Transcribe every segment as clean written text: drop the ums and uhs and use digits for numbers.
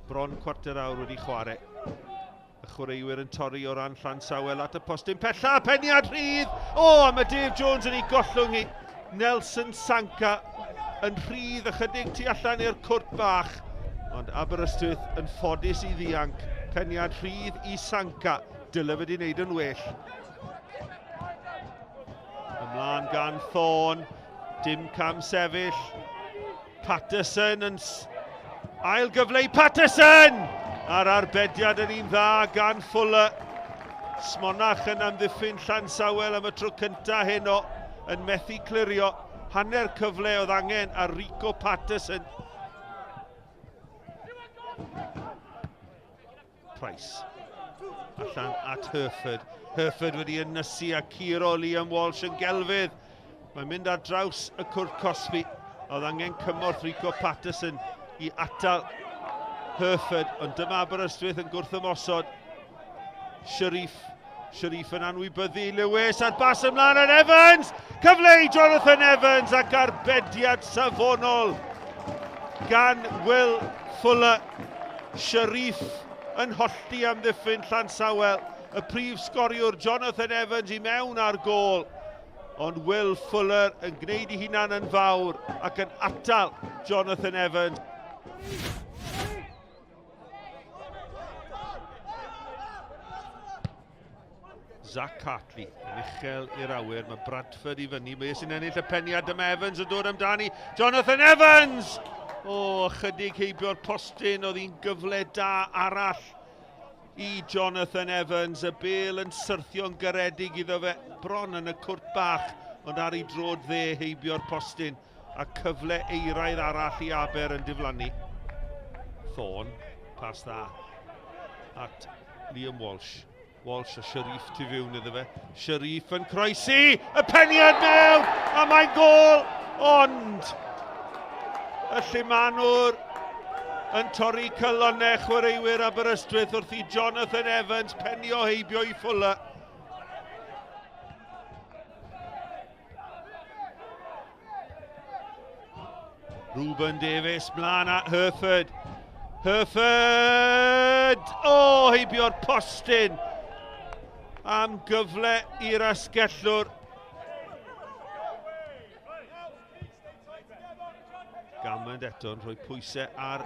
Bron cwarter awr wedi chwarae. Y chwaraewyr yn torri o ran Llansawel at y postyn pella, peniad rhydd! O, a mae Dave Jones yn ei gollwng hi. Nelson Sanka yn rhydd ychydig tu allan i'r cwrt bach. Ond Aberystwyth yn ffodus i ddianc. Peniad rhydd i Sanka. Dyle fe wedi wneud yn well. Ymlaen gan Thorne. Dim cam sefyll. Patterson yn ail gyfle i Patterson! A'r arbediad yn un dda gan Fuller. Smonach yn amddiffyn Llansawel am y tro cyntaf heno yn methu clirio. Hanner cyfle oedd angen ar Rico Patterson. Price. Allan at Herford. Herford wedi ynysu a curo Liam Walsh yn gelfydd. Mae'n mynd ar draws y cwrt cosbi. Oedd angen cymorth Rico Patterson i atal Herford, ond dyma Aberystwyth yn gwrthymosod. Sharif, Sharif yn anwybyddu Lewis a'r bas ymlaen at Evans! Cyfle i Jonathan Evans ac arbediad safonol gan Will Fuller. Sharif yn hollti amddiffyn Llansawel. Y prif sgoriwr Jonathan Evans i mewn ar gôl. Ond Will Fuller yn gwneud ei hunan yn fawr ac yn atal Jonathan Evans. Zach Hartley yn uchel i'r awyr. Mae Bradford i fyny. Mae sy'n ennill y peniad. Dyma Evans yn dod amdani. Jonathan Evans! O, ychydig heibio'r postyn. Oedd hi'n gyfle da arall i Jonathan Evans. Y bel yn syrthio'n garedig iddo fe. Bron yn y cwrt bach, ond ar ei drod dde heibio'r postyn. A cyfle eiraidd arall i Aber yn diflannu. Thorne, pas dda at Liam Walsh. Walsh a Sharif tu fewn iddo fe. Sharif yn croesi, y peniad mewn, a mae'n gol, ond y llumanwr yn torri calonnau chwaraewyr Aberystwyth wrth i Jonathan Evans penio heibio i Fuller. Ruben Davies, mlaen at Herford. Herford! O, oh, heibio'r postyn am gyfle i'r asgellwr. Gammond eto yn rhoi pwysau ar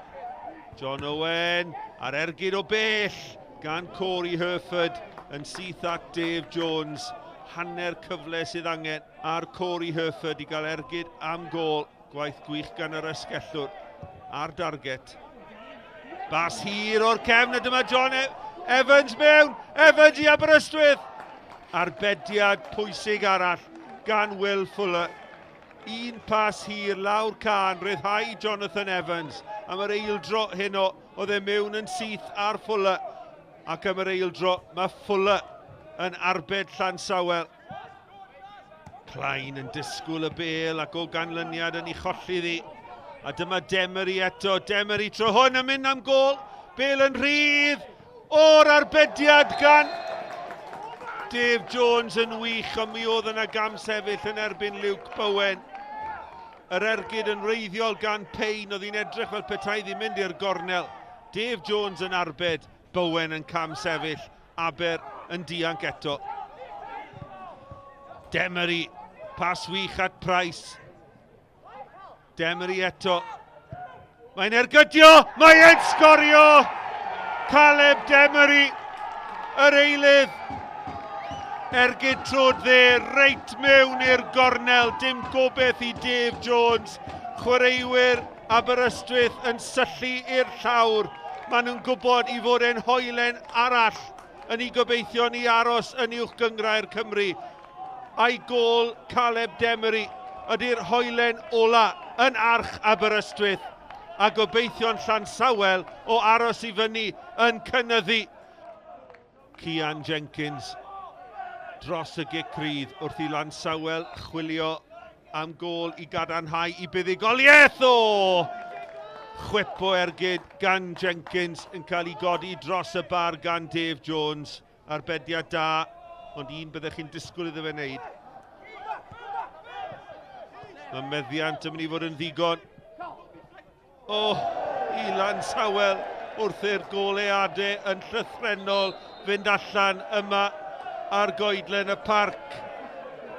John Owen, a'r ergyd o bell gan Corey Herford yn syth at Dave Jones. Hanner cyfle sydd angen ar Corey Herford i gael ergyd am gôl. Gwaith gwych gan yr asgellwr ar darget. Bas hir o'r cefn a dyma John e Evans mewn. Evans i Aberystwyth. Arbediad pwysig arall gan Will Fuller. Un pas hir lawr can, rhyddhau Jonathan Evans am yr eildro heno. Oedd e mewn yn syth ar Fuller. Ac am yr eildro, mae Fuller yn arbed Llansawel. Klein yn disgwyl y bel ac o ganlyniad yn ei cholli ddi. A dyma Demery eto. Demery tro hwn yn mynd am gol. Bel yn rhydd o'r arbediad gan Dave Jones yn wych, ond mi oedd yna gam sefyll yn erbyn Luke Bowen. Yr ergyd yn wreiddiol gan Payne, oedd hi'n edrych fel petai ddim mynd i'r gornel. Dave Jones yn arbed, Bowen yn cam sefyll, Aber yn dianc eto. Demery, pas wych at Price. Demery eto. Mae'n ergydio, mae e'n sgorio! Caleb Demery, yr eilydd. Ergyd trod dde, reit mewn i'r gornel, dim gobeith i Dave Jones. Chwaraewyr Aberystwyth yn syllu i'r llawr. Maen nhw'n gwybod i fod e'n hoelen arall yn ei gobeithio ni aros yn uwch gynghrair Cymru. A'i gôl Caleb Demery ydy'r hoelen ola yn arch Aberystwyth a gobeithio'n Llansawel o aros i fyny yn cynyddu. Cian Jenkins dros y gic rydd wrth i Lansawel chwilio am gôl i gadarnhau i buddugoliaeth. O! Chwip o ergyd gan Jenkins yn cael ei godi dros y bar gan Dave Jones. Arbediad da, ond un byddech chi'n disgwyl iddo fe wneud. Mae meddiant yn mynd i fod yn ddigon. O, oh, i Lansawel. wrth i'r goleadau yn llythrennol fynd allan yma ar goedlen y parc.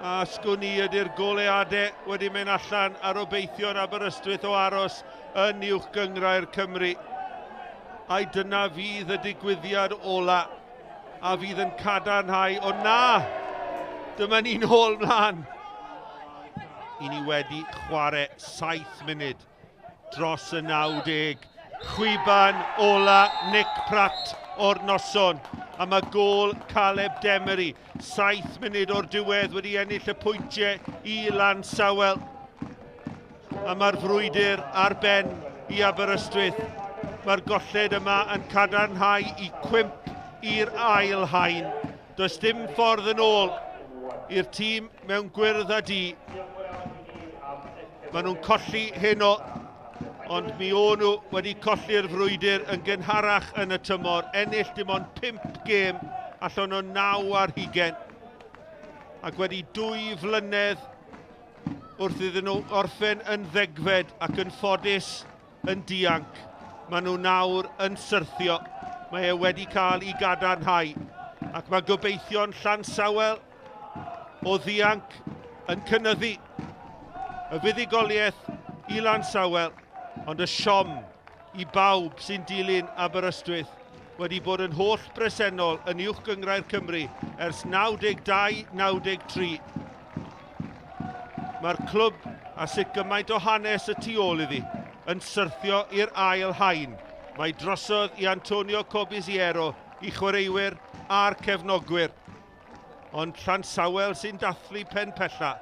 A sgwn i ydy'r goleadau wedi mynd allan ar obeithion Aberystwyth o aros yn Uwch Gynghrair Cymru. Ai dyna fydd y digwyddiad ola a fydd yn cadarnhau, o na, dyma ni'n ôl mlaen. I ni wedi chwarae 7 munud dros y 90. Chwiban ola Nick Pratt o'r noson. A mae gôl Caleb Demery, 7 munud o'r diwedd wedi ennill y pwyntiau i Lansawel. A mae'r frwydr ar ben i Aberystwyth. Mae'r golled yma yn cadarnhau i cwymp i'r ail haen. Does dim ffordd yn ôl i'r tîm mewn gwyrdd a du. Maen nhw'n colli heno, ond mi o'n nhw wedi colli'r frwydr yn gynharach yn y tymor. Ennill dim ond 5 gêm allan o 9 ar hugen. Ac wedi 2 flynedd wrth iddyn nhw orffen yn ddegfed ac yn ffodus yn dianc, maen nhw nawr yn syrthio. Mae e wedi cael ei gadarnhau. Ac mae gobeithion Llansawel o ddianc yn cynyddu. Y fuddugoliaeth i Lansawel, ond y siom i bawb sy'n dilyn Aberystwyth wedi bod yn holl bresennol yn Uwch Gynghrair Cymru ers 92-93. Mae'r clwb a sut gymaint o hanes y tu ôl iddi yn syrthio i'r ail haen. Mae drosodd i Antonio Corbisiero, i chwaraewyr a'r cefnogwyr. Ond Llansawel sy'n dathlu pen pella.